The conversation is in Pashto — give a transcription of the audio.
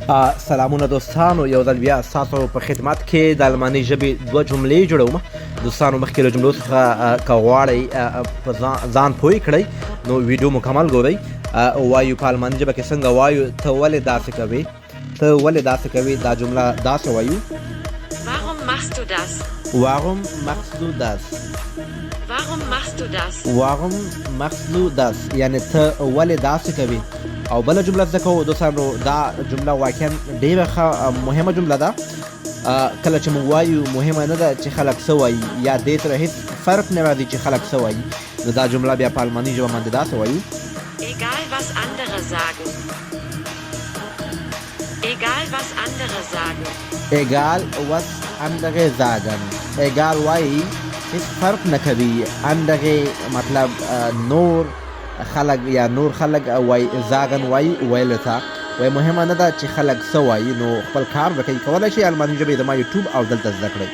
سلامونه دوستانو، یو ځل بیا ستاسو په خدمت کې د الماني ژبې دوه جملې جوړوم. دوستانو، مخکې له جملو څخه که غواړئ په ځان پوه کړئ نو ویډیو مکمل ګورئ. وایو په الماني ژبه کې څنګه وایو ته ولې داسې کوې؟ ته ولې داسې کوې؟ دا جمله داسې وایو: Warum machst du das? Warum machst du das? Warum machst du das? Warum machst du das؟ یعنی ته ولې داسې کوې؟ او بله جمله زده کوو دوستانو. دا جمله واقعا ډیره ښه مهمه جمله ده. کله چې موږ وایو مهمه نه ده چې خلک څه وایي، یا دې سره هیڅ فرق نه راځي چې خلک څه وایي، نو دا جمله بیا په الماني ژبه باندې داسې وایو: Egal was andere sagen. Egal was andere sagen. Egal was andere sagen. Egal وایي هیڅ فرق نه کوي، andere مطلب نور خلک یا نور خلک وایي، sagen وایي ویلو ته وایي، مهمه نه ده چې خلک څه وایي، نو خپل کار وکړئ. کولی شئ الماني ژبې زما یوټیوب او دلته زده کړئ.